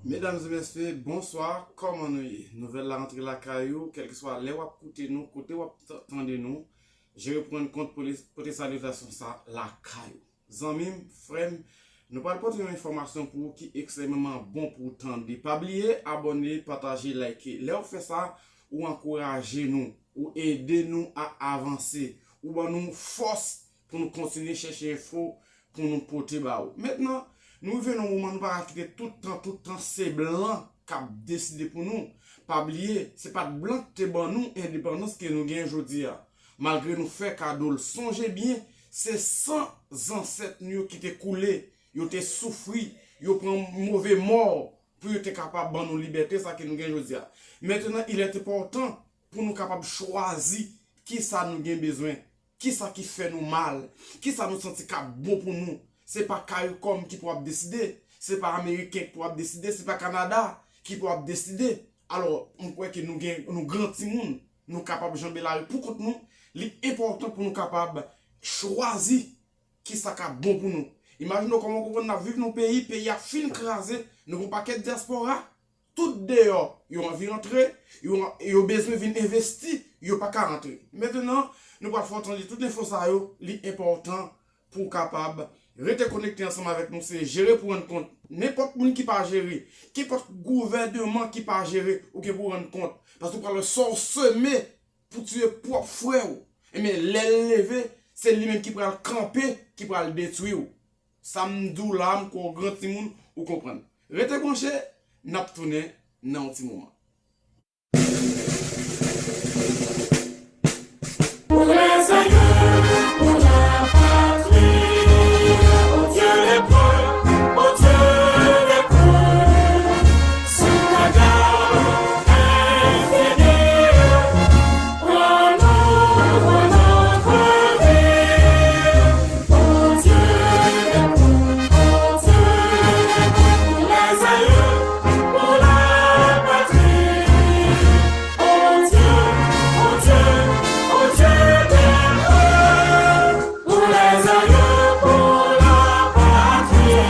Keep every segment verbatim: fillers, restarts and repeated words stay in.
Medam e mesye, bonswa, kòman nou ye? Nouvèl la rantre lakay ou, kèlkeswa lè w ap koute nou, kote w ap t- tande nou, je reprann kont pou li- pote salitasyon sa lakay ou. Zanmi m, frè m, nou pral pote yon enfòmasyon pou ou ki ekstrèmeman bon pou w tande. Pa bliye abòne, pataje, like. Lè w fè sa, ou ankouraje nou, ou ede nou a avanse, ou ban nou fòs pou nou kontinye chèche enfo pou nou pote ba ou. Mentnan, nou rive nan moman nou pa ka kite tout tan, tout tan se blan k ap deside pou nou. Pa bliye, se pa t blan ki te ban nou endepandans ke nou gen jodi a. Malgre nou fè kado l, sonje byen, se san zansèt nou yo ki te koule, yo te soufri, yo pran move mò pou yo te kapab ban nou libète sa ke nou gen jodi a. Mentnan, il est important pou nou kapab chwazi kisa nou gen bezwen, kisa ki fè nou mal, kisa nou santi k ap bon pou nou. Se pa CARICOM ki pou ap deside, se pa Ameriken ki pou ap deside, se pa Kanada ki pou ap deside. Alò, m kwè ke nou gen, nou gran timoun, nou kapab janbe lari pou kont nou. Li enpòtan pou nou kapab chwazi kisa k ap bon pou nou. Imajine w kòman w konprann n ap viv nan yon peyi, peyi a fin kraze, nou gen yon pakèt dyaspora, tout deyò, yo anvi rantre, yo, yo bezwen vin envesti, yo pa ka rantre. Mentnan, nou pral fè w tande tout enfo sa yo, li enpòtan pou w kapab rete konekte ansanm avèk nou. Se jere pou rann kont. Nenpòt moun ki pa jere, kenpòt gouvèneman ki pa jere, ou gen pou rann kont. Paske w pral wè sa w seme pou tiye pwòp frè w. Ebyen, lè l leve, se li menm ki pral kanpe, ki pral detwi w. Sa m di w la, m kwè w gran timoun, ou konprann. Rete branche, n ap tounen nan yon ti moman. Pour les aïeux, pour la patrie, au Dieu les preuves, au Dieu les preuves, sous la garde infidèle, prends-nous pour notre vie, au Dieu les preuves, au Dieu les preuves, pour les aïeux, pour la patrie. Oh Dieu, oh Dieu, oh Dieu des preuves, pour les aïeux, pour la patrie.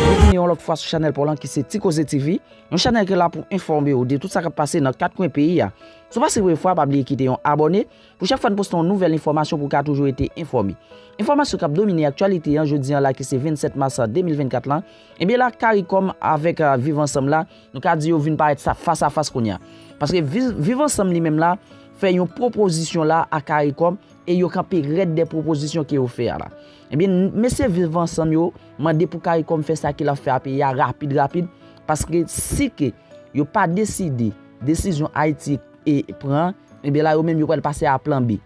Bienveni yon lòt fwa sou chanèl pa w lan ki se Ti Koze T V, yon chanèl ki la pou enfòme w de tout sa k ap pase nan kat kwen peyi a. Si w pa se premye fwa, pa bliye kite yon abòne pou chak fwa n poste yon nouvèl enfòmasyon pou w ka toujou rete enfòme. Enfòmasyon k ap domine aktyalite an jodi an la ki se vennsèt mas de mil vennkat lan, ebyen la CARICOM avèk, euh, Viv Ansanm la, nou ka di yo vin parèt sa fas a fas kounye a. Paske Viv, Viv Ansanm li menm la fè yon pwopozisyon la a CARICOM e yo kanpe rèd dè pwopozisyon ke yo fè a la. Ebyen, mesye Viv Ansanm yo mande pou CARICOM fè sa ke l ap fè a peyi a rapid, rapid, paske si ke yo pa deside desizyon Ayiti e pran, ebyen la yo menm yo pral pase a plan B.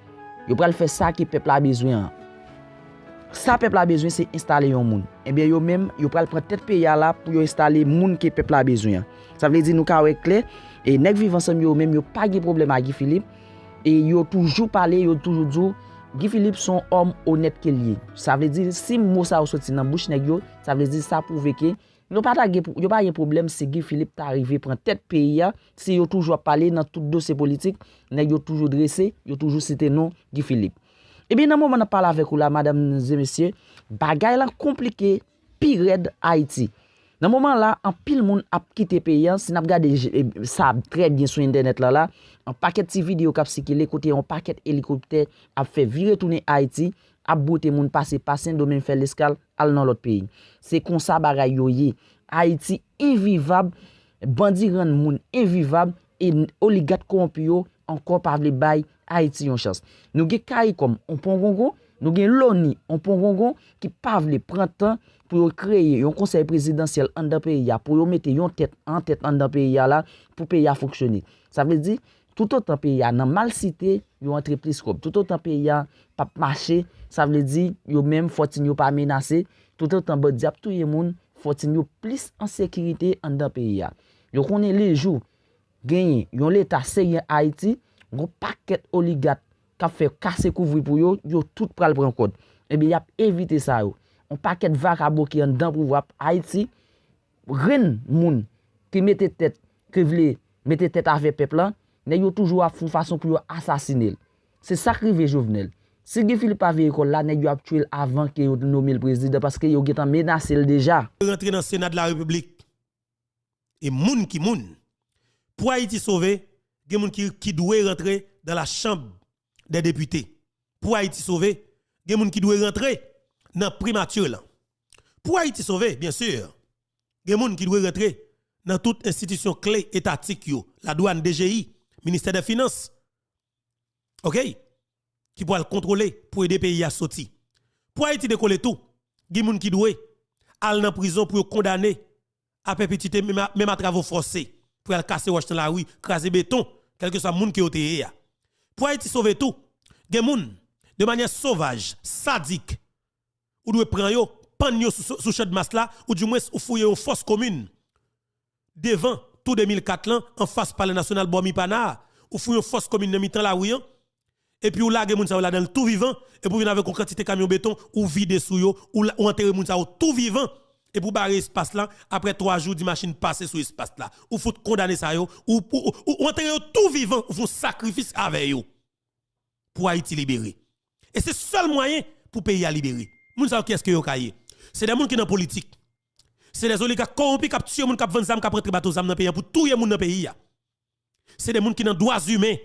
Yo pral fè sa ke pèp la bezwen an. Sa pèp la bezwen se enstale yon moun. Ebyen yo menm yo pral pran tèt peyi a la pou yo enstale moun ke pèp la bezwen an. Sa vle di nou ka wè klè, e nèg Viv Ansanm yo menm yo pa gen pwoblèm ak Guy Philippe, e yo toujou pale, yo toujou di w, Guy Philippe se yon òm onèt ke l ye. Sa vle di si mo sa yo soti nan bouch nèg yo, sa vle di sa pwouve ke yo pa ta gen, yo pa gen pwoblèm si Guy Philippe ta rive pran tèt peyi a, si yo toujou ap pale nan tout dosye politik, nèg yo toujou drese, yo toujou site non Guy Philippe. Ebyen, nan moman n ap pale avèk ou la, medam e mesye, bagay la konplike pi rèd Ayiti. Nan moman la, anpil moun ap kite peyi a. Si n ap gade j- e, sa trè byen sou entènèt la, la, yon pakèt ti videyo k ap sikile kote yon pakèt elikoptè ap fè vire tounen Ayiti, ap bwote moun pase pa Sendomeng fè leskal al nan lòt peyi. Se konsa bagay yo ye. Ayiti envivab, bandi rann moun envivab, e n- oligak kowonpi yo ankò pa vle bay Ayiti yon chans. Nou gen CARICOM, yon pongongon, nou gen loni, yon pongongon, ki pa vle pran tan pou yo kreye yon konsèy prezidansyèl anndan peyi a, pou yo mete yon tèt an tèt anndan peyi a la, pou peyi a fonksyone. Sa vle di, toutotan peyi a nan malsite, yo antre plis kòb. Toutotan peyi a p ap mache, sa vle di, yo menm, fòtin yo pa menase. Toutotan bandi ap touye moun, fòtin yo plis an sekirite anndan peyi a. Yo konnen lejou genyen yon leta serye Ayiti, gon pakèt oligak k ap fè kase kouvri pou yo, yo tout pral pran kòd. Ebyen, y ap evite sa yo. Yon pakèt vakabon ki anndan pouvwa Ayiti, grenn moun ki mete tèt, ki vle mete tèt avè pèp la, nèg yo toujou ap fè yon fason pou yo asasine l. Se sa k rive Jovenel. Si Guy Philippe pa veye kò l la, nèg yo ap tchwe l avan ke yo nome l prezidan, paske yo gentan menase l deja. Rantre nan Sena de la Repiblik. e moun ki moun. Pou Ayiti sove, gen moun ki, ki dwe rantre dans la chambre des députés. Pou Ayiti sove, gen moun ki dwe rantre nan primati lan. Pou Ayiti sove, byen si, gen moun ki dwe rantre nan tout enstitisyon kle etatik yo, ladwàn, D G I, ministè dè finans. Oke? Ki pral kontwole pou ede peyi a soti. Pou Ayiti dekole tou, gen moun ki dwe al nan prizon pou yo kondane a pèpetite, menm a, menm a travo fòse, pou y al kase wòch nan lari, kraze beton, kèlkeswa moun ke yo te ye a. Pou Ayiti sove tou, gen moun, de manyè sovaj, sadik, ou dwe pran yo, pann yo sou, sou, sou Channmas la, ou dimwens ou fouye yon fòs komin devan tou de mil kat lan, anfas Palè Nasyonal, bò Mipana a, ou fouye yon fòs komin nan mitan lari an, epi ou lage moun sa yo ladan l tou vivan, epi ou vin avèk yon kantite kamyon beton, ou vide sou yo, ou, la- ou antere moun sa yo tou vivan, epi ou bare espas la, apre twa jou, di machin pase sou espas la. Ou fout kondane sa yo, ou, ou, ou, ou antere yo tou vivan, ou fè yon sakrifis avè yo. Pou Ayiti libere. E se sèl mwayen pou peyi a libere. Moun sa yo, kiyès ke yo ka ye? Se de moun ki nan politik. Se de oligak kowonpi k ap tiye moun, k ap vann zam, k ap rantre bato zam nan peyi a pou touye moun nan peyi a. Se de moun ki nan dwa imen.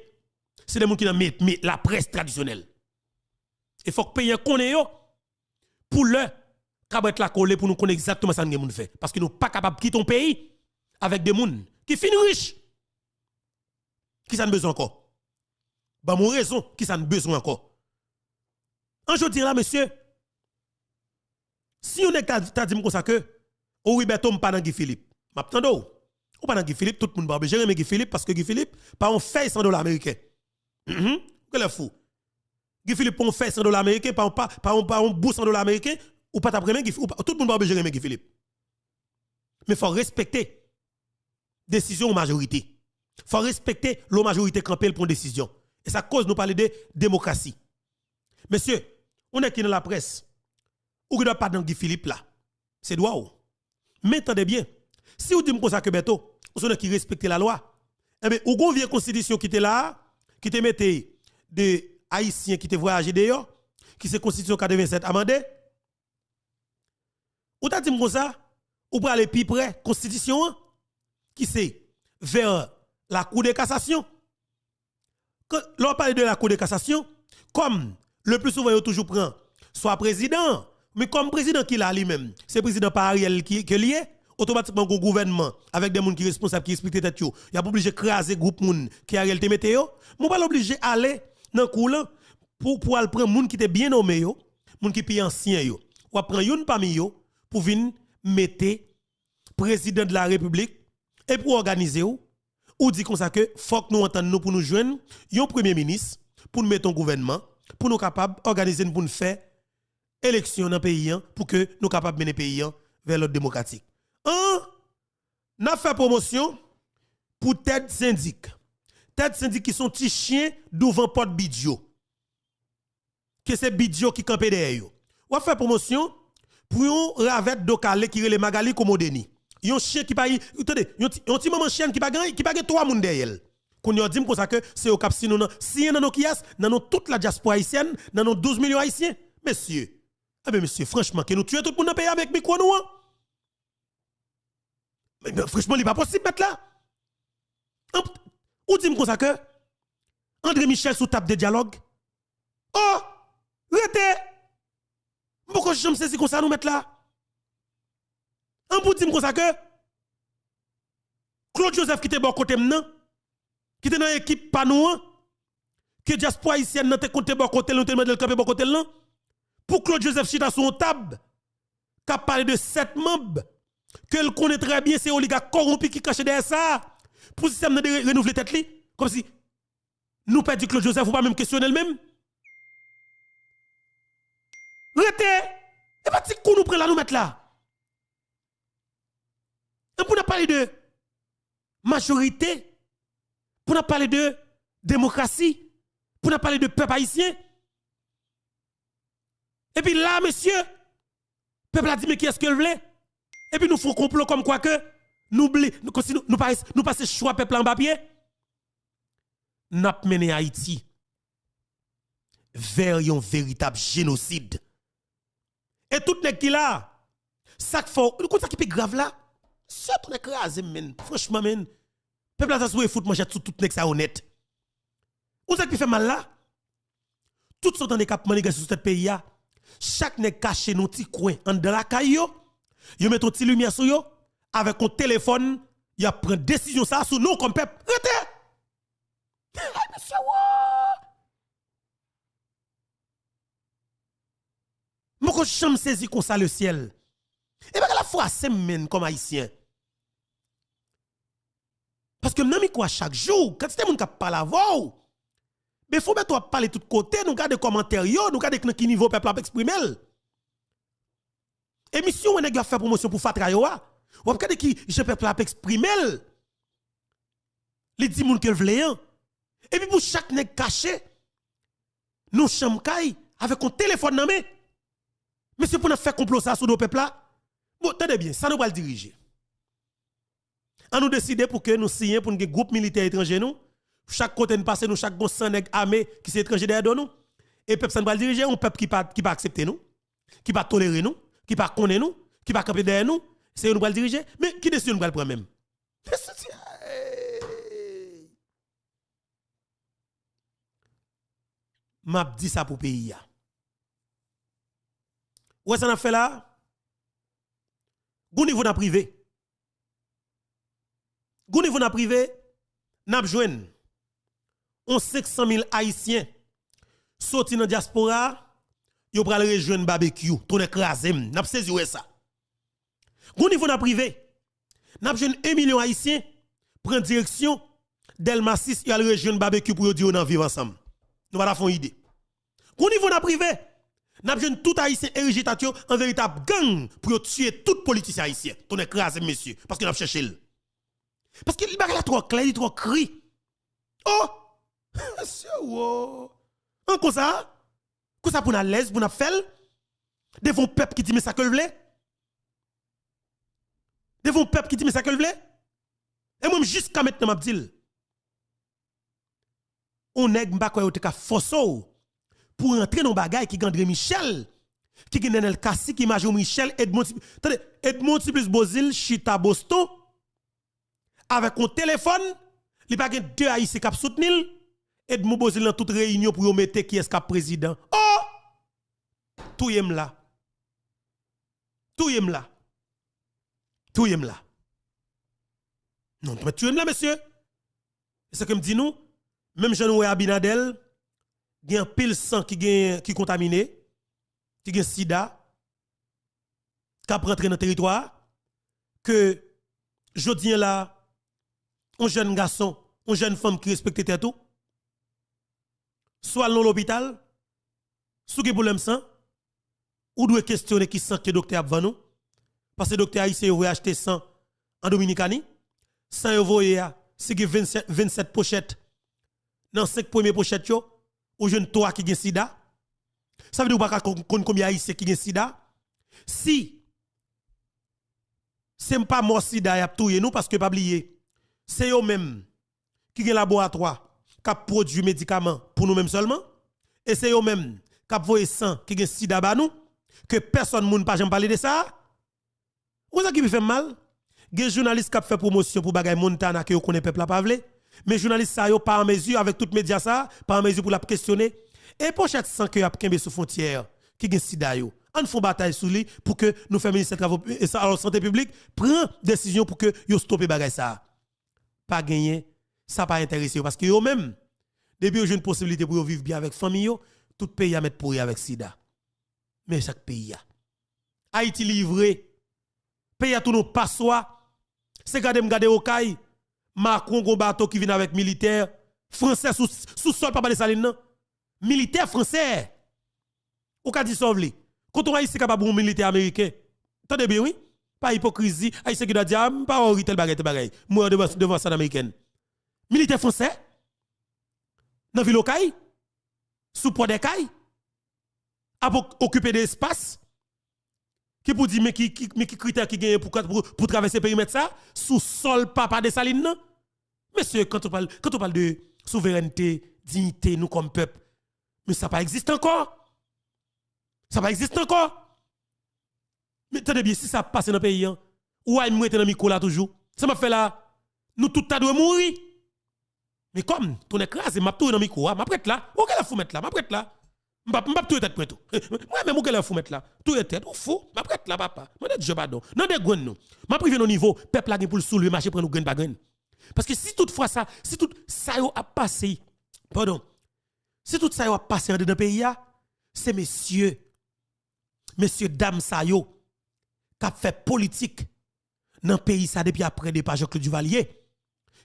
Se de moun ki nan me, me, laprès tradisyonèl. E fòk peyi a konnen yo pou lè kabwèt la kole pou nou konnen egzakteman sa n gen pou n fè. Paske nou pa kapab kite yon peyi avèk de moun ki fin rich. Kisa n bezwen ankò? Ban m yon rezon, kisa n bezwen ankò? An jodi a la, mesye, si yon nèg ta, ta di m konsa ke, o wi, Bèto, m pa nan Guy Philippe. M ap tande w. Ou pa nan Guy Philippe, tout moun pa oblije renmen Guy Philippe, paske Guy Philippe pa yon fèy san dola ameriken. Mhm. Ou genlè fou. Guy Philippe pa yon fèy san dola ameriken, pa yon, pa, pa yon, pa yon bou san dola ameriken, ou pa t ap renmen Guy Philippe. Ou pa- Tout moun pa oblije renmen Guy Philippe. Men fò w respekte desizyon yon majorite. Fò w respekte lè yon majorite kanpe l pran desizyon. E sa k koz nou pale de demokrasi. Mesye, yon nèg ki nan laprès, ou gen dwa pa nan Guy Philippe la. Se dwa w. Men tande byen, si w di m konsa ke Bèto, ou se yon nèg ki respekte lalwa, enben, ou gen yon vye konstitisyon ki te la a, ki te mete de Ayisyen ki te vwayaje deyò, ki se konstitisyon katrevennsèt amande, ou ta di m konsa, ou prale pi pre konstitisyon an, ki se vè lakou de kasasyon. Kan, lè w ap pale de lakou de kasasyon, kòm le pli souvan yo toujou pran swa prezidan an, men kòm prezidan ki la li menm, se prezidan pa Ariel ki, ke li ye, otomatikman gon gouvènman avèk de moun ki responsab, ki respekte tèt yo, y ap oblije kraze gwoup moun ke Ariel te mete yo, men w pral oblije ale nan kou lan pou, pou al pran moun ki te byen nome yo, moun ki pi ansyen yo. W ap pran youn pami yo pou vin mete prezidan de la repiblik, epi w òganize w, ou di konsa ke fòk nou antann nou pou nou jwenn yon premye minis, pou nou mete yon gouvènman, pou nou kapab òganize n pou n fè eleksyon nan peyi an, pou ke nou kapab mennen peyi an vè lòd demokratik. An, n ap fè pwomosyon pou Ted Sendik. Ted Sendik ki se yon ti chen douvan pòt Bidjo. Ke se Bidjo ki kanpe dèyè yo. W ap fè pwomosyon pou yon ravèt do kale ki rele Magalie Comodeni. Yon chen ki pa gen, tande, yon ti, yon ti manman chen ki pa gen, ki pa gen twa moun dèyè l. Kounye a w di m konsa ke se yo k ap siyen nou nan, siyen nan non kiyès? Nan non tout la diaspora ayisyèn, nan non douz milyon ayisyen. Mesye, enben mesye, franchman, ke nou tiye tout moun nan peyi a avèk mikwo nou an? Men, men, franchman, li pa posib, mèt la. An, ou di m konsa ke André Michel sou tab de dyalòg? Oh! Rete! M poko janm sezi konsa, non, mèt la. An pou di m konsa ke Claude Joseph ki te bò kote m nan, ki te nan ekip pa nou an, ke dyaspora ayisyèn nan te konte bò kote l, nou te mande l kanpe bò kote l lan, pou Claude Joseph chita sou yon tab k ap pale de sèt manm ke l konnen trè byen se oligak kowonpi ki kache dèyè sa a, pou sistèm nan de renouvle tèt li, kòmsi nou pèdi Claude Joseph, ou pa menm kesyone l menm. Rete! E pa ti kou nou pran la nou mèt la. E pou n ap pale de majorite, pou n ap pale de demokrasi, pou n ap pale de pèp ayisyen. Epi la, mesye, pèp la di men kiyès ke l vle. Epi nou fè yon konplo kòmkwa ke nou bli, nou, kòmsi nou, nou pa, nou pase chwa pèp la anba pye. N ap mennen Ayiti vè yon veritab jenosid. E tout nèg ki la, sa k fè w, ou konn sa ki pi grav la? Sè tonnè kraze m, menn. Franchman, menn. Pèp la ta sipoze fout manchèt sou tout nèg sa yo nèt. Ou sa ki fè mal la? Tout sa w tande k ap maniganse sou tèt peyi a, chak nèg kache nan yon ti kwen anndan lakay yo, yo mete yon ti limyè sou yo, avèk yon telefòn, y ap pran desizyon sa a sou nou kòm pèp. Rete! Ay, mesye, wo! M poko janm sezi konsa lesyèl. E bagay la fwase m, menn, kòm Ayisyen. Paske m nan mikwo a chak jou, kantite moun k ap pale avè w. Men Fobèto ap pale tout kote, nou gade kòmantè yo, nou gade nan ki nivo pèp la ap eksprime l. Emisyon wè nèg yo ap fè pwomosyon pou fatra yo a. W ap gade ki jan pèp la ap eksprime l. Li di moun ke l vle an. Epi pou chak nèg kache nan yon chanm kay avèk yon telefòn nan men. Mesye, pou n ap fè konplo sa sou do pèp la. Bon, tande byen, sa nou pral dirije. An nou deside pou ke nou siyen pou n gen gwoup militè etranje nou. Chak kote n pase, nou chak gon san nèg ame ki se etranje dèyè do nou. E pèp sa n pral dirije, yon pèp ki pa, ki pa aksepte nou, ki pa tolere nou, ki pa konnen nou, ki pa kanpe dèyè nou. Se yo nou pral dirije. Men ki desizyon nou pral pran menm? M ap di sa pou peyi a. Ou wè sa n ap fè la a? Gon nivo n ap rive. Gon nivo n ap rive, n ap jwenn yon senk san mil Ayisyen soti nan dyaspora a, yo pral rejwenn Babekyou. Tonnè kraze m, n ap sezi wè sa. Gon nivo n ap rive, n ap jwenn yon milyon Ayisyen pran direksyon Dèlma sis, y al rejwenn Babekyou pou yo di yo nan viv ansanm. Nou pa ta fè yon ide. Gon nivo n ap rive, n ap jwenn tout Ayisyen erije tèt yo an veritab gang pou yo tiye tout politisyen ayisyen. Tonnè kraze m, mesye, paske n ap chèche l. Paske bagay la twò klè, li twò kri. Oh! Mesye, wo! An konsa, konsa pou n alèz, pou n ap fè l, devan yon pèp ki di men sa ke l vle. Devan yon pèp ki di men sa ke l vle. E mwen, jiska mentnan, m ap di l. Yon nèg, m pa kwè yo te ka fòse w pou rantre nan yon bagay ki gen André Michel, ki gen Nenel Cassy, ki Majo Michel, Edmond Ti-, tande, Edmond Tiplice Beauzile chita Boston avèk yon telefòn, li pa gen de Ayisyen k ap soutni l, Edmond Beauzile nan tout reyinyon pou yo mete kiyès k ap prezidan. Oh! Touye m la. Touye m la. Touye m la. Non, nou pa touye m la, mesye. Se ke m di nou, menm jan nou wè Abinader, gen anpil san ki gen, ki kontamine, ki gen sida, k ap rantre nan teritwa a, ke jodi a la, yon jèn gason, yon jèn fanm ki respekte tèt ou, si w al nan lopital, si w gen pwoblèm san, ou dwe kestyone ki san ke doktè ap vann ou. Paske doktè ayisyen yo voye achte san an Dominikani. San yo voye a, si gen vennsèt, vennsèt pochèt, nan senk premye pochèt yo, ou jwenn twa ki gen sida. Sa vle di ou pa ka kon-, konn konbyen ayisyen ki gen sida. Si se pa mò sida y ap touye nou, paske pa bliye, se yo menm ki gen laboratwa k ap pwodui medikaman pou nou menm sèlman, e se yo menm k ap voye san ki gen sida ba nou, ke pèsòn moun pa janm pale de sa a. Ou konn sa ki pi fè m mal? Gen jounalis k ap fè pwomosyon pou bagay Montana ke yo konnen pèp la pa vle, men jounalis sa yo pa an mezi, avèk tout medya sa a, pa an mezi pou l ap kestyone, e pochèt san ke y ap kenbe sou fwontyè ki gen sida yo. Ann fè yon batay sou li pou ke nou fè ministè travo, e sa, alò, sante piblik pran desizyon pou ke yo stope bagay sa a. Pa genyen, sa pa enterese yo, paske yo menm, depi yo jwenn posiblite pou yo viv byen avèk fanmi yo, tout peyi a mèt pouri avèk sida. Men chak peyi a. Ayiti livre. Peyi a tounen yon paswa. Se gade m gade Okay, Macron gon bato ki vin avèk militè fransè sou, sou sòl papa Desalin nan. Militè fransè. Ou ka di sa w vle. Kote yon Ayisyen ka pa bon militè ameriken? Tande byen, wi. Pa ipokrizi, Ayisyen ki ta di, a, m pa wè w ri tèl bagay, tèl bagay. M wè w devan, devan anbasad amerikèn. Militè fransè? Nan vil Okay? Sou pò dè kay? Ap ok-, okipe de espas? Ki pou di, men ki, ki, men ki kritè ki genyen pou, pou, pou travèse perimèt sa? Sou sòl papa Desalin nan? Mesye, quand on parle, quand on parle de souveraineté, dignité, nou kòm pèp, men sa pa egziste ankò. Sa pa egziste ankò. Men tande byen, si sa ap pase nan peyi a, Ou wè m rete nan mikwo la toujou. Sa m ap fè la? Nou tout ta dwe mouri. Men kòm, tonnè kraze, m ap touye nan mikwo a, m ap ret la. Ou genlè fou mèt la, m ap ret la. M p ap, m p ap touye tèt mwen tou. Mwen menm ou genlè fou mèt la. Touye tèt, ou fou, m ap ret la, papa. Mande Dye padon. Nan de grenn nou. M ap rive nan nivo, pèp la gen pou l soulve, mache pran nou grenn pa grenn. Paske si tout fwa sa, si tout sa yo ap pase, padon, si tout sa yo ap pase andedan peyi a, se mesye, mesye dam sa yo k ap fè politik nan peyi sa depi apre depa Jean-Claude Duvalier,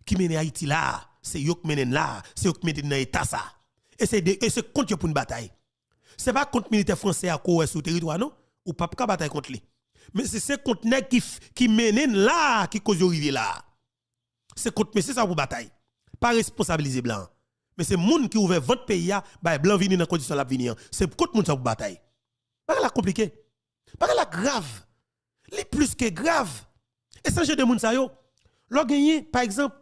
ki mennen Ayiti la, se yo k mennen n la, se yo k mete n nan eta sa. E se, de, e se kont yo pou n batay. Se pa kont militè fransè a ke w wè sou teritwa non, ou p ap ka batay kont li. Men se, se kont nèg ki, ki mennen n la, ki koz yo rive la. Se kont mesye sa pou batay. Pa responsabilize blan. Men se moun ki ouvè vant peyi a, bay blan vini nan kondisyon l ap vini an. Se kont moun sa pou batay. Bagay la konplike. Bagay la grav. Li plis ke grav. E se jan de moun sa yo. Lè w genyen, pa egzanp,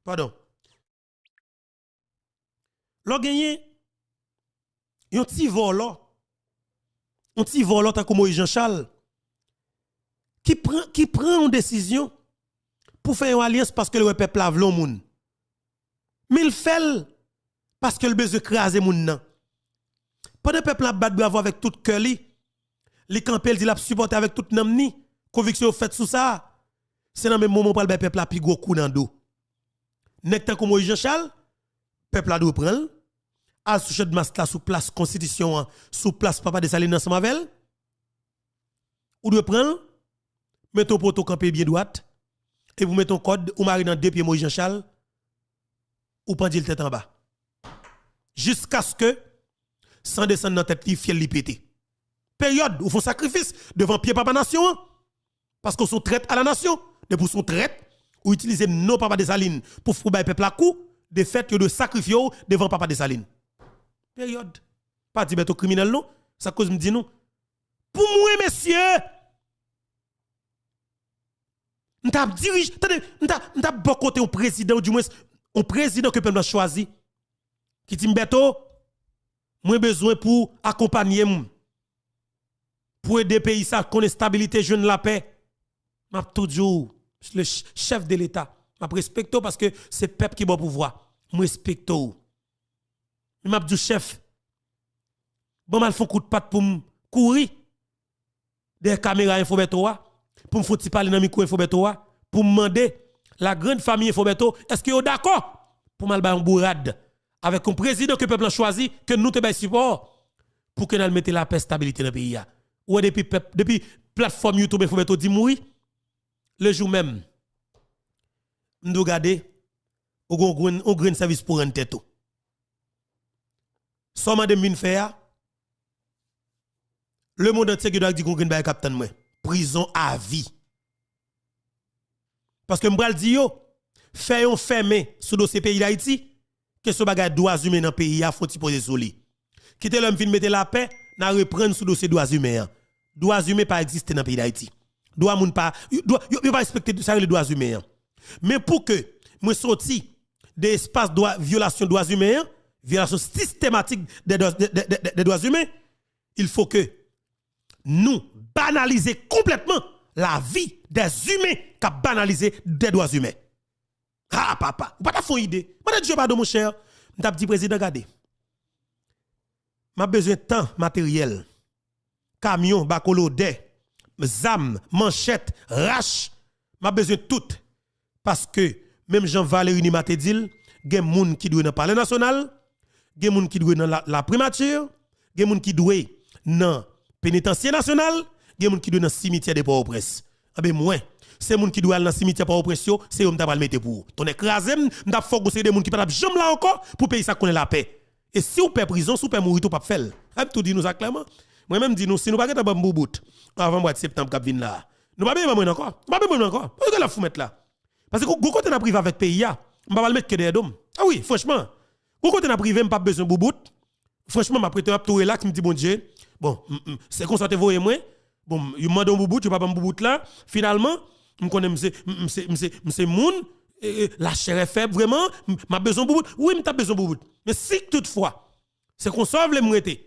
padon. Lè w genyen yon ti vòlò, yon ti vòlò tankou Moïse Jean Charles, ki pran, ki pran yon desizyon pou fè yon alyans paske l wè pèp la vle yon moun. Men l fè l paske l bezwen kraze moun nan. Pandan pèp la ap bat bravo avèk tout kè li, li kanpe, l di l ap sipòte avèk tout nanm ni, konviksyon yo fèt sou sa, se nan menm moman w pral bay pèp la pi gwo kou nan do. Nèg tankou Moïse Jean Charles, pèp la dwe pran l, al sou Channmas la, sou plas Konstitisyon an, sou plas Papa Desalin ansanm avè l. Ou dwe pran l, mete yon poto kanpe byen dwat, epi w mete yon kòd, ou mare nan de pye Moïse Jean Charles, ou pandye l tèt anba. Jiskaske san desann nan tèt li, fyèl li pete. Peryòd, ou fè yon sakrifis devan pye papa nasyon an. Paske w se yon trèt a la nasyon. Depi w se yon trèt, ou itilize non papa Desalin pou, pou bay pèp la kou, de fèt, yo dwe sakrifye w devan papa Desalin. Peryòd. Pa di Bèto kriminèl non. Sa k koz m di nou. Pou mwen, mesye, m t ap dirije, tande, m t ap, m t ap bò kote yon prezidan, ou dimwens, yon prezidan ke pèp la chwazi, ki di m, Bèto, mwen bezwen pou akonpanye m, pou ede peyi sa konnen estabilite, jwenn lapè. M ap tou di w, le ch-, chèf de Leta, m ap respekte w paske se pèp ki ba w pouvwa. M respekte w. Men m ap di w, chèf, ban m al fè yon kout pat pou m kouri dèyè kamera Enfo Bèto a, pou m fè yon ti pale nan mikwo Enfo Bèto a, pou m mande la grande famille Enfo Bèto, èske yo dakò pou m al bay yon bourad avèk yon prezidan ke pèp lan chwazi, ke nou te bay sipò, pou ke n al mete lapè, estabilite nan peyi a. Ou wè, depi pèp, depi platfòm YouTube Enfo Bèto di mouri, le jou menm, m di w gade, ou gon grenn, yon grenn sèvis pou rann tèt ou. Sa w mande m vin fè a, lemonn antye gen dwa di gon grenn bagay k ap tann mwen. Prizon avi. Paske m pral di yo, fè yon fèmen sou dosye peyi Dayiti, kesyon bagay dwa imen nan peyi a, fè yon ti poze sou li. Kite lè m fin mete lapè, n a reprann sou dosye dwa imen an. Dwa imen pa egziste nan peyi Dayiti. Dwa moun pa, dwa, yo, yo pa respekte sa rele dwa imen an. Men pou ke mwen soti de espas dwa, vyolasyon dwa imen an, vyolasyon sistematik de dwa, de, de, de, de dwa imen, il faut que nou banalize konplètman lavi dè imen k ap banalize dè dwa imen. Ha, papa, ou pa ta fè yon ide. Mande Dye padon, monchè. M t ap di prezidan, gade, m ap bezwen tan materyèl, kamyon, bako lodè, zam, manchèt, rach, m ap bezwen tout. Paske, menm jan Valéry Numa te di l, gen moun ki dwe nan Palè Nasyonal, gen moun ki dwe nan la, la Primati, gen moun ki dwe nan Penitansye Nasyonal, gen moun ki dwe nan simityè de Pòtoprens. Anben mwen, se moun ki dwe al nan simityè Pòtoprens yo, se yo m ta pral mete pou ou. Tonnè kraze m, m t ap fè w gon seri de moun ki pa t ap janm la ankò pou peyi sa konnen lapè. E si w pè prizon, si w pè mouri tou, w p ap fè l. Sa m tou di nou sa klèman. Mwen menm m di nou, si nou pa gentan ban m boubout, avan mwa de septanm k ap vin la a, nou pa bezwen ban mwen ankò. Nou pa bezwen ban mwen ankò. Paske lè fou mèt la. Paske gon, gon kote n ap rive avèk peyi a, m pa pral met ke dèyè do m. A wi, franchman. Gon kote n ap rive, m p ap bezwen boubout. Franchman, m ap rete, m ap tou relaks, m di Bondye, bon, m, m, se konsa w te voye mwen. Bon, m, yo mande yon boubout, yo pa ban m boubout la. Finalman, m konnen m se, m, m se, m se, m se moun, e, e, la chair est faible, vrèman, m, m ap bezwen boubout. Wi, m t ap bezwen boubout. Men si toutfwa, se konsa w vle m rete,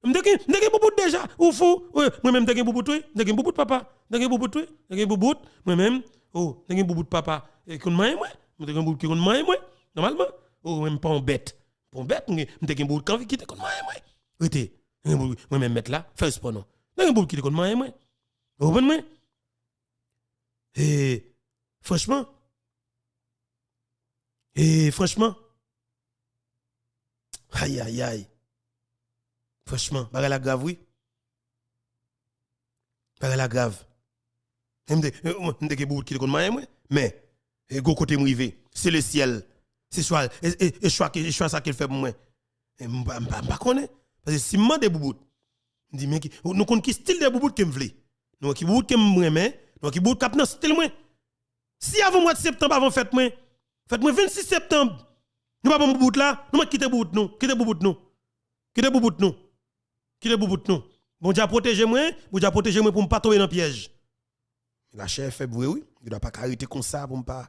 M te gen, m te gen boubout deja. Ou fou? Wi, mwen menm m te gen boubout, wi. M te gen boubout, papa. M te gen boubout, wi. M te gen boubout. Mwen menm, oh, m te gen boubout, papa. E konn manyen mwen. M te gen boubout ki konn manyen mwen. Nòmalman. Oh, mwen m pa yon bèt. M pa yon bèt, m gen, m te gen boubout kanvi ki te konn manyen mwen. Rete. M te gen boubout, mwen menm mèt la, fè respè non. M te gen boubout ki te konn manyen mwen. Ou konprann mwen? E, franchman. E, franchman. Ayayay. Franchman, bagay la grav, wi. Bagay la grav. E m te, e, mwen, m te gen boubout ki te konn manyen mwen. Men, e gwo kote m rive. Se le syèl. Se chwa, e, e, e chwa, ke- e chwa sa ke l fè pou mwen. E m pa, m pa, m pa konnen. Paske si m mande boubout, m di, men ki, nou konn ki stil de boubout ke m vle. Nou wè ki boubout ke m renmen. Nou wè ki boubout k ap nan stil mwen. Si avan mwa de septanm, avan fèt mwen, fèt mwen vennsis septanm, nou pa ban m boubout la, nou mèt kite boubout nou, kite boubout nou, kite boubout nou, kite boubout nou. Bondye a pwoteje mwen, Bondye a pwoteje mwen pou m pa tonbe nan pyèj. Lachè fèb vre, wi. M gen dwa pa ka rete konsa pou m pa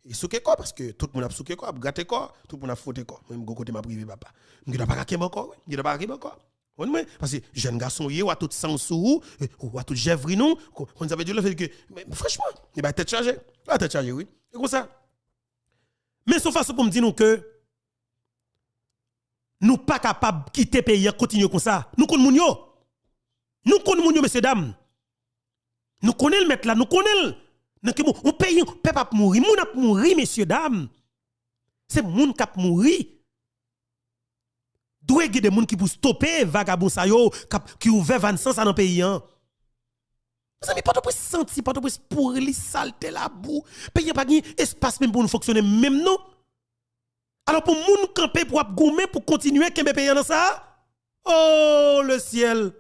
e souke kò, paske tout moun ap souke kò, ap grate kò, tout moun ap fwote kò. Mwen, m gen kote m ap rive, papa. M gen dwa pa ka kenbe ankò, wi. M gen dwa pa ka kenbe ankò. Konn mwen, paske jèn gason w ye, w a tout san w sou ou, e, w a tout jèvrin ou, ko- konn sa vle di, le fèt ke, men, franchman, li bay tèt chaje. Bay tèt chaje, wi. E konsa. Men se yon fason pou m di nou ke nou pa kapab kite peyi a kontinye konsa. Nou konn moun yo. Nou konn moun yo, mesye dam. Nou konnen l mèt la, nou konnen l. Nan ki mo, yon peyi, pèp ap mouri, moun ap mouri, mesye dam. Se moun k ap mouri. Dwe gen de moun ki pou stope vagabon sa yo k ap, ki ouvè vàn san sa nan peyi an. Mezanmi, Pòtoprens santi, Pòtoprens pouri, li salte, labou. Peyi an pa gen espas menm pou nou fonksyone menm non. Alò pou moun kanpe pou ap goumen pou kontinye kenbe peyi an nan sa? Oh, le syèl!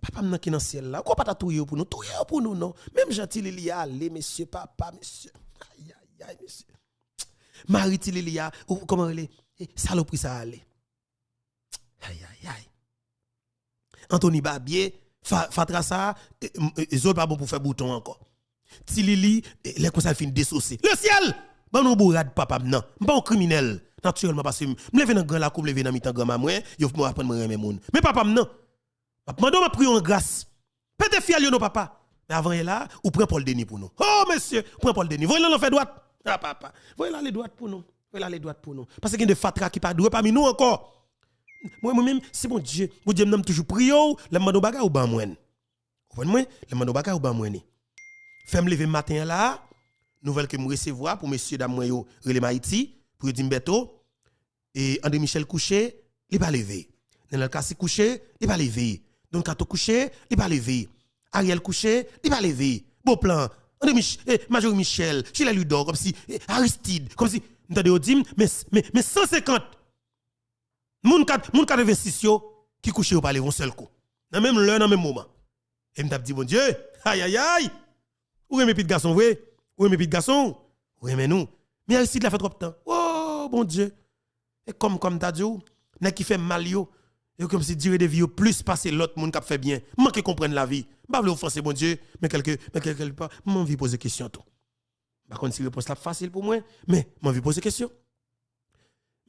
Papa m nan ki nan syèl la. Ou kwè w pa ta touye yo pou nou? Touye yo pou nou non. Menm jan Ti Lili ale, mesye, papa, mesye. Ayayay, mesye. Mari Ti Lili a, ou, kòman rele? E, salopri sa ale. Ayayay. Anthony Babye, fa- fatra sa, e, e, e, zo l pa bon pou fè bouton ankò. Ti Lili, e, lè konsa l fin desose. Le syèl! Ban nou bourad papa m nan. M pa yon kriminèl, natirèlman, paske m, m leve nan gran lakou, m leve nan mitan granma mwen, yo, yo aprann mwen renmen moun. Men papa m nan, m ap mande w, m ap priye w an gras. Pete fyèl yo non, papa. Men avan yè la, ou pran Paul Denis pou nou. Oh, mesye, ou pran Paul Denis. Voye l nan lanfè dwat. Ah, papa. Voye l ale dwat pou nou. Voye l ale dwat pou nou. Paske gen de fatra ki pa dwe pami nou ankò. Mwen, mwen menm, si Bondye, Bondye m nan, m toujou priye w, lè m mande w bagay, ou ban mwen. Ou konprann mwen? Lè m mande w bagay, ou ban mwen li. Fè m leve maten an la, nouvèl ke m resevwa pou mesye dam mwen yo rele m Ayiti, pou yo di m Bèto, e André Michel kouche, li pa leve. Nenel Cassy kouche, li pa leve. Don Kato kouche, li pa leve. Ariel kouche, li pa leve. Beauplan, André Mich, e, Majorie Michel, Gilles Louis Dor, kòmsi, e, Aristide, kòmsi, m tande yo di m, men, men, men san senkant moun kat, moun katrevensis yo ki kouche yo pa leve yon sèl kou. Nan menm lè, nan menm moman. E m t ap di, Bondye, ayayay! Ou renmen pitit gason vre? Ou renmen pitit gason? Ou renmen nou? Men Aristide la fè twòp tan. Oh, Bondye! E kòm, kòm m ta di w, nèg ki fè m mal yo, yo kòmsi dire de vi yo plis pase lòt moun k ap fè byen. M manke konprann lavi. M pa vle ofanse Bondye, men kèlke, men kèlke pa, m anvi poze kesyon tou. M pa konn si repons la ap fasil pou mwen, men m anvi poze kesyon.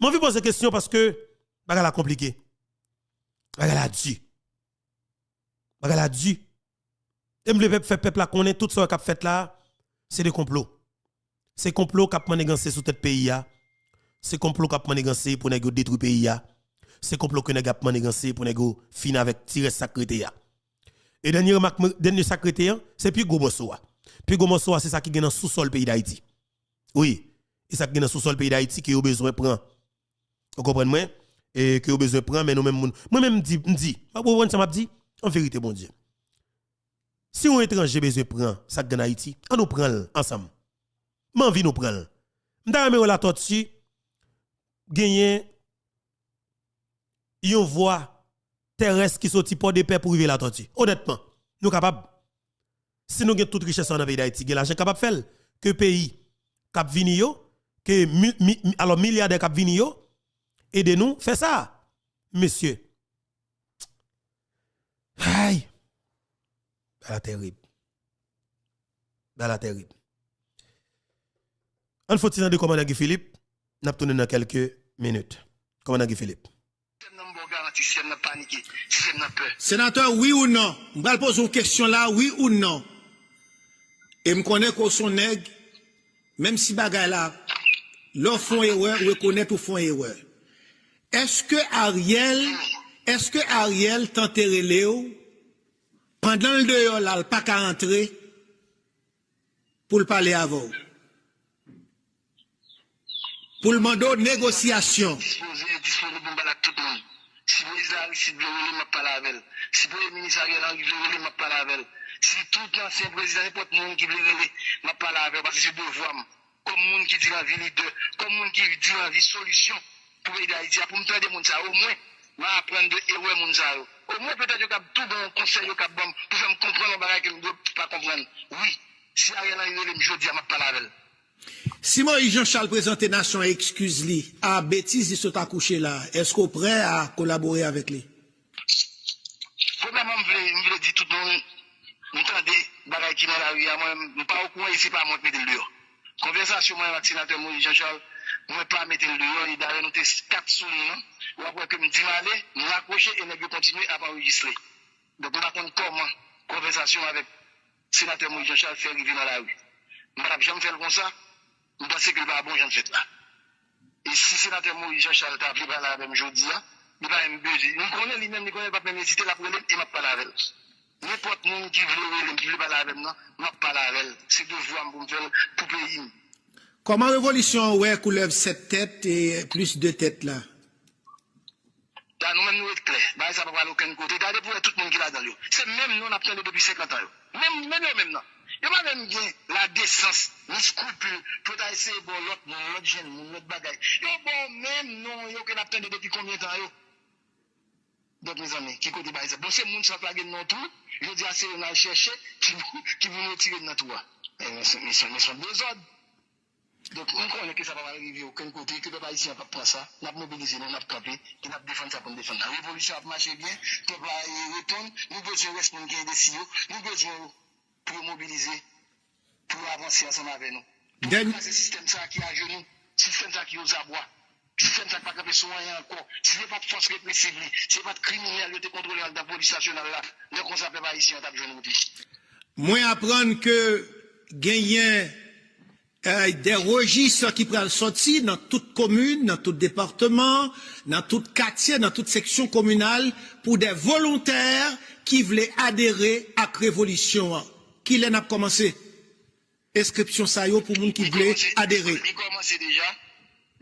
M anvi poze kesyon paske bagay la konplike. Bagay la di. Bagay la di. E m vle pèp, fè pèp la konnen tout sa w wè k ap fèt la, se de konplo. Se konplo k ap manniganse sou tèt peyi a. Se konplo k ap manniganse pou nèg yo detwi peyi a. Se konplo ke nèg ap manniganse pou nèg yo fin avèk ti rès sa k rete a. E dènye remak mwen, dènye sa k rete an, se pi gwo mòso a. Pi gwo mòso a, se sa ki gen nan sousòl peyi Dayiti. Wi, e sa k gen nan sousòl peyi Dayiti ke yo bezwen pran. Ou konprann mwen? E ke yo bezwen pran, men nou menm moun. Mwen menm m di, m di, ou konprann sa m ap di? An verite, Bondye. Si yon etranje bezwen pran sa k gen Ayiti, an nou pran l ansanm. M anvi nou pran l. M ta renmen wè Latòti genyen yon vwa terès ki soti Pòdepè pou rive Latòti. Onètman, nou kapab. Si nou gen tout richès sa nan peyi Dayiti, gen lajan kapab fè l. Ke peyi k ap vini yo, ke mi, mi, mi, alò milyadè k ap vini yo, ede nou fè sa. Mesye. Ay! Bagay la terib. Bagay la terib. Ann fon ti tande kòmandan Guy Philippe, n ap tounen nan kèlke minit. Kòmandan Guy Philippe. sistèm nan panike, sistèm nan pè. Senatè, wi ou non? M pral poze yon kesyon la, wi ou non? E m konnen ke w se yon nèg, menm si bagay la, lè w fè yon erè, ou rekonèt ou fè yon erè. Èske Ariel, èske Ariel tante rele w, pandan l deyò la, l pa ka antre, pou l pale avè w? Pou l mande w negosyasyon? Dispoze, dispoze pou m pale ak tout moun. Si prezidan Aristide vle rele m, m ap pale avè l. Si premye minis Ariel Henry vle rele m, m ap pale avè l. Si tout ansyen prezidan, nenpòt moun ki vle rele, m ap pale avè l, paske se devwa m. Kòm moun ki di l anvi lidè, kòm moun ki di l anvi solisyon pou peyi Dayiti a, pou m tande moun sa yo, omwen, m a aprann de erè moun sa yo. Omwen, petèt, yo kab tou gen yon konsèy yo kab ban m pou fè m konprann yon bagay ke m dwe pa konprann. Wi, si Ariel Henry rele m jodi a, m ap pale avè l. Si Moïse Jean Charles prezante nasyon an ekskiz li a betiz li sot akouche la, èske w prè a kolabore avèk li? Premyèman, m vle, m vle di tout moun, m tande bagay ki nan lari a, mwen, m pa okouran e se pa mwen k mete l deyò. Konvèsasyon mwen ak senatè Moïse Jean Charles, mwen pa mete l deyò, e dayè nou te kat sou liy lan, w ap wè ke m di m ale, m rakwoche e nèg yo kontinye ap anrejistre. Donk, m pa konn kòman konvèsasyon avèk senatè Moïse Jean Charles fè rive nan lari. M pa t ap janm fè l konsa, m panse ke l pa bon jan l fèt la. E si senatè Moïse Jean Charles ta vle pale avè m jodi a, li pa menm bezwen. M konnen li menm, li konnen l p ap menm ezite, l ap rele m e m ap pale avè l. Nenpòt moun ki vle rele m, ki vle pale avè m nan, m ap pale avè l. Se devwa m pou m fè l pou peyi m. Kòman revolisyon an wè koulèv sèt tèt e plis de tèt la? La, nou menm nou ret klè. Bagay sa pa pral okenn kote. Gade pou wè tout moun ki ladan l yo. Se menm non n ap tande depi senkant an yo. Menm, menm yo menm nan. Yo pa menm gen ladesans, ni eskripil, pou yo ta eseye ba w lòt moun, lòt jenn moun, lòt bagay. Yo ba w menm non yo ke n ap tande depi konbyen tan yo. Donk, mezanmi, ki kote bagay sa? Bon, se moun sa k lage n nan twou, jodi a se yo n al chèche, ki, ki pou n retire n nan twou a. Men, men se, men se, men se yon dezòd. Donk, m konnen ke sa pa pral rive okenn kote, ke pèp ayisyen an p ap pran sa. N ap mobilize nou, n ap kanpe, e n ap defann sa pou n defann la. Revolisyon ap mache byen, pèp la, e, reponn, nou bezwen rès moun ki endesi yo, nou bezwen yo pou yo mobilize, pou yo avanse ansanm avè nou. Pou kraze sistèm sa a ki ajenou, sistèm sa a ki ozabwa, sistèm sa a ki pa kanpe sou anyen ankò. Si se pa t fòs represiv li, si se pa t kriminèl yo te kontwole anndan polis nasyonal la, lè konsa pèp ayisyen an t ap jwenn wout li. Mwen aprann ke genyen, eh, de rejis ki pral sòti nan tout komin, nan tout depatman, nan tout katye, nan tout seksyon kominal, pou de volontè ki vle adere ak revolisyon an. Kilè n ap kòmanse enskripsyon sa yo pou moun ki vle adere? Li kòmanse deja.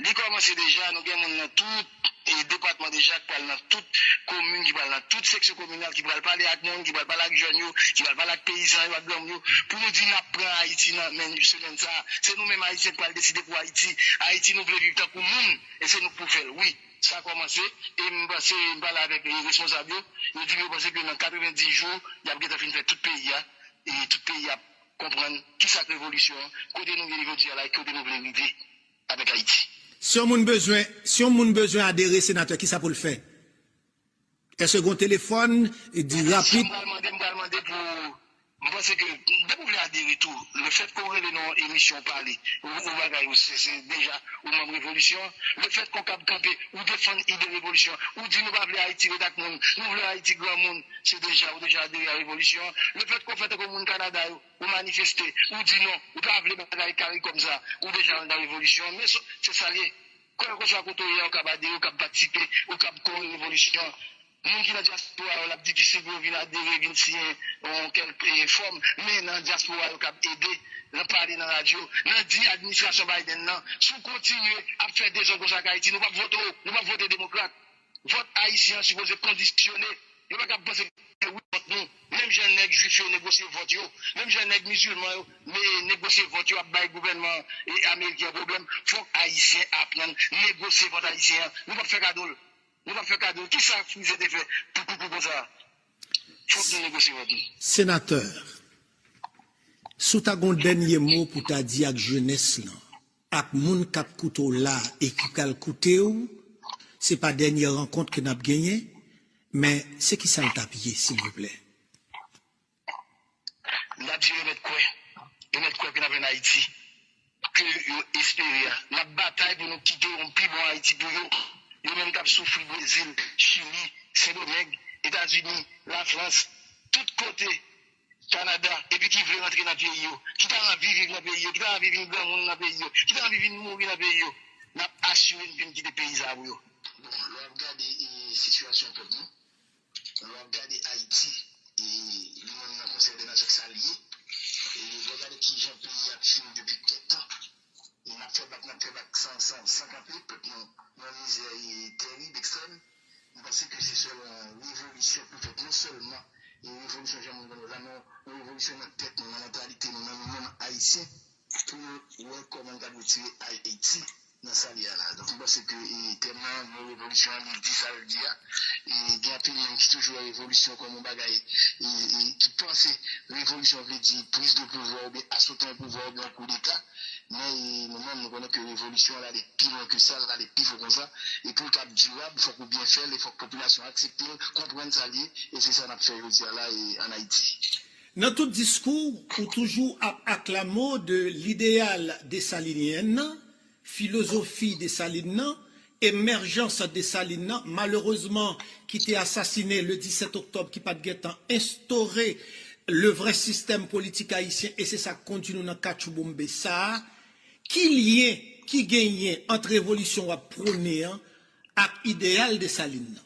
Li kòmanse deja, nou gen moun nan tout, e, depatman deja k pral nan tout komin, ki pral nan tout seksyon kominal, ki pral pale ak moun, ki pral pale ak jèn yo, ki pral pale ak peyizan yo, ak granmoun yo, pou nou di n ap pran Ayiti nan men semèn sa a. Se nou menm Ayisyen k pral deside pou Ayiti. Ayiti nou vle viv tankou moun, e se nou k pou fè l, wi. Sa kòmanse, e m panse, m pale avèk, e, responsab yo, yo di m yo panse ke nan katrevenndis jou, y ap gentan fin fè tout peyi a, e tout peyi a ap konprann kisa k revolisyon an, kote nou ye jodi a la, e kote nou vle rive avèk Ayiti. Si yon moun bezwen, si yon moun bezwen adere, senatè, kisa pou l fè? Èske gen yon telefòn, e di rapid? M pral mande, m pral mande pou, m panse ke, depi w vle adere tou, lefèt ke w rele nan yon emisyon w pale, ou, ou bagay ou, se, se deja ou manm revolisyon an. Lefèt ke w kab kanpe, ou defann ide revolisyon an, ou di nou pa vle Ayiti ret ak moun, nou vle Ayiti granmoun, se deja, ou deja adere a revolisyon an. Lefèt ke w fè tankou moun Kanada yo, ou manifeste, ou di non, ou pa vle bagay kari kòm sa, ou deja anndan revolisyon an. Men se, se sa l ye. Kèlkeswa kote w ye a, ou kab adere, ou kab patisipe, ou kab kore revolisyon an. Moun ki nan dyaspora yo, l ap difisil pou yo vin adere, vin siyen yon kèlke fòm, men nan dyaspora yo kab ede, nan pale nan radyo, nan di administrasyon Biden nan, si w kontinye ap fè dezòd konsa ak Ayiti, nou p ap vote w, nou p ap vote demokrat. Vòt ayisyen an sipoze kondisyone. Yo pa kab panse ke wi vòt nou. Menm jan nèg jwif yo negosye vòt yo, menm jan nèg mizilman yo ne-, negosye vòt yo ap bay gouvènman, e, ameriken an pwoblèm, fòk ayisyen aprann negosye vòt ayisyen an. Nou p ap fè kado l. Nou p ap fè kado l. Kisa Frizè te fè pou koukou konsa? Fòk nou negosye vòt nou. Senatè, si w ta gen yon dènye mo pou w ta di ak jenès lan, ak moun k ap koute w la e ki pral koute w, se pa dènye rankont ke n ap genyen, men se kisa l t ap ye, silvouplè? N ap di remèt kwè, remèt kwè ke n ap jwenn Ayiti ke yo espere a. N ap batay pou nou kite yon pi bon Ayiti pou yo. Yo menm k ap soufri Brezil, Chili, Sendomeng, Etazini, Lafrans, tout kote, Kanada, epi ki vle rantre nan peyi yo, ki ta anvi viv nan peyi yo, ki ta anvi vin granmoun nan peyi yo, ki ta anvi vin mouri nan peyi yo, n ap asire n vin kite peyi sa a pou yo. Bon, lè w ap gade e, sitiyasyon pèp nou, lè w ap gade Ayiti, e, li menm nan konsèy de nasyon sa l ye, e, lè w gade kijan peyi a ap fini depi kèk tan, e n ap fè bak, n ap fè bak san, san, san kanpe, pèp nou nan mizè e, terib, ekstrèm. M panse ke se sèl yon revolisyon pou fèt, non sèlman yon revolisyon jan moun konnen la, men yon revolisyon nan tèt nou, nan mantalite nou, nan nou menm Ayisyen, pou nou wè kòman n ka retire Ayiti nan sa l ye a la. Donk, m panse ke e, tèm nan, mo revolisyon an, li di sa l di a. E gen anpil moun ki toujou wè revolisyon kòm yon bagay e, e, ki panse revolisyon vle di priz de pouvwa oubyen asou yon pouvwa oubyen yon koudeta. Men e, nou menm, nou konnen ke revolisyon an, l ale pi lwen ke sa, l ale pi fon kon sa. E pou l kab dirab, fòk ou byen fè l, e fòk popilasyon an aksepte l, konprann sa l ye, e se sa n ap fè jodi a la e, ann Ayiti. Nan tout diskou, ou toujou ap aklame de lideyal desalinyen nan, filozofi Desalin nan, emèjans Desalin nan, malerezman, ki te asasinen le disèt oktòb, ki pa t gentan enstore le vrè sistèm politik ayisyen, e se sa k kondui nou nan katchouboumbe sa a. Ki lyen ki genyen ant revolisyon w ap pwone an ak ideyal Desalin nan?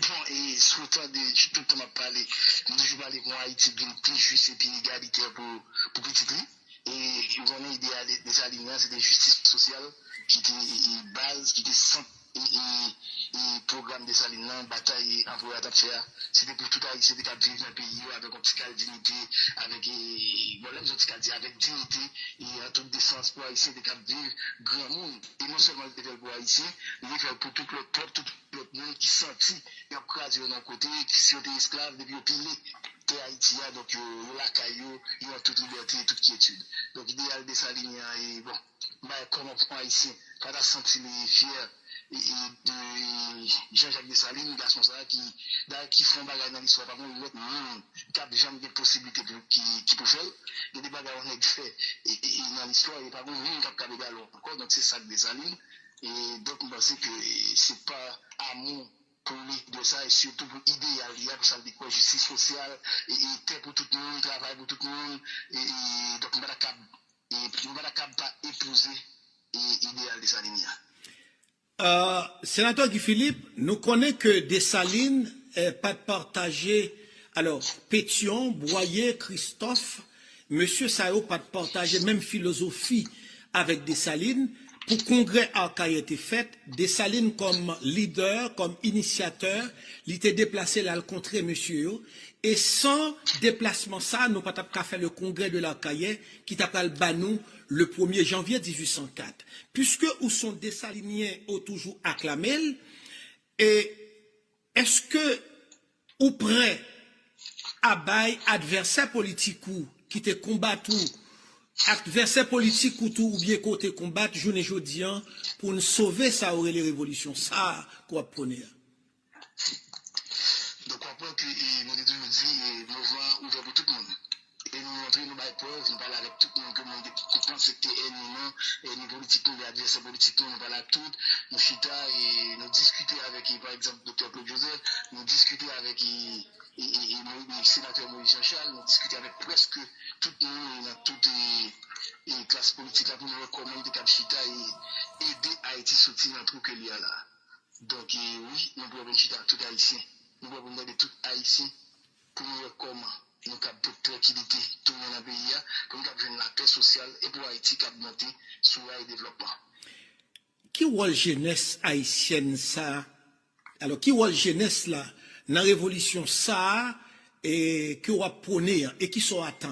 Bon, e si w tande, tout tan m ap pale, m toujou pale pou yon Ayiti k vin pi jis epi egalitè pou, pou pitit li. E ou konnen ide a de, Desalin nan, se te jistis sosyal ki te e, e, baz, ki te sant e, e, e, pwogram Desalin nan, batay anperè a t ap fè a. Se te pou tout Ayisyen te kab viv nan peyi yo avèk yon ti kal diyite, avèk, e, bon, lè m di yon ti kal di, avèk diyite, e an tout desans pou Ayisyen te kab viv granmoun. E non sèlman li te fè l pou Ayisyen, li te fè l pou tout lòt pèp, tout lòt moun ki santi y ap kraze yo nan yon kote, ki si yo te esklav, depi yo pile tè Ayiti a, donk yo, yo lakay yo, yo an tout libète, tout kyetid. Donk ideyal Desalin an, e bon, m pa wè kòman pou Ayisyen pa ta santi li fyè e, e, de Jean-Jacques Dessalines, gason sa a ki, dayè ki fè yon bagay nan listwa, pa gen yon lòt moun k ap janm gen posiblite pou, ki, ki pou fè l. Gen de bagay yon nèg fè e, e, e nan listwa, e pa gen moun k ap kab egale l ankò, donk se sa k Desalin. E donk, m panse ke e, se pa amou pou lidè sa, e sitou pou ideyal li a, pou sa l te kwè, jistis sosyal, e, e tè pou tout moun, travay pou tout moun, e, e donk, m pa ta kab, e, m pa ta kab pa epouze e, ideyal Desalin an. Euh, Senatè Guy Philippe, nou konnen ke Desalin eh, pa t pataje, alò, Petyon, Bwaye, Kristòf, mesye sa yo pa t pataje menm filozofi avèk Desalin. Pou kongrè Akayè te fèt, Desalin kòm lidè, kòm inisyatè, li te deplase l al kontre mesye yo. E san deplasman sa, nou pa t ap ka fè le congrès de l'Arcahaie ki ta pral ba nou le premye janvye dizuit san kat. Piske ou se yon Desalinyen, ou toujou aklame l, e èske ou prè a bay advèsè politik ou ki te konbat ou, advèsè politik ou tou oubyen ke w te konbat jounen jodi an pou n sove sa yo rele revolisyon sa a ke w ap pwone a? Donk, w ap wè ke e, nou te toujou di e, mouvman an ouvè pou tout moun. E nou montre, nou bay prèv, nou pale avèk tout moun ke moun te panse ki te ènmi nou, ènmi politik nou, advèsè politik nou, nou pale ak tout, nou chita e nou diskite avèk, e, pa egzanp, Doktè Claude Joseph, nou diskite avèk e, e, e, e, Moïse, e, senatè Moïse Jean Charles, nou diskite avèk prèske tout moun e nan tout e, e klas politik la pou nou wè kòman nou te kab chita e ede Ayiti soti nan twou ke li a la. Donk, e, wi, nou prè pou n chita ak tout Ayisyen. Nou prè pou n tande tout Ayisyen pou nou wè kòman nou kab pote trankilite tounen nan peyi a, pou nou kab jwenn lapè sosyal e pou Ayiti kab monte sou ray devlòpman. Ki wòl jenès ayisyèn sa a? Alò, ki wòl jenès la nan revolisyon sa a e ke w ap pwone an e ki sa w atann?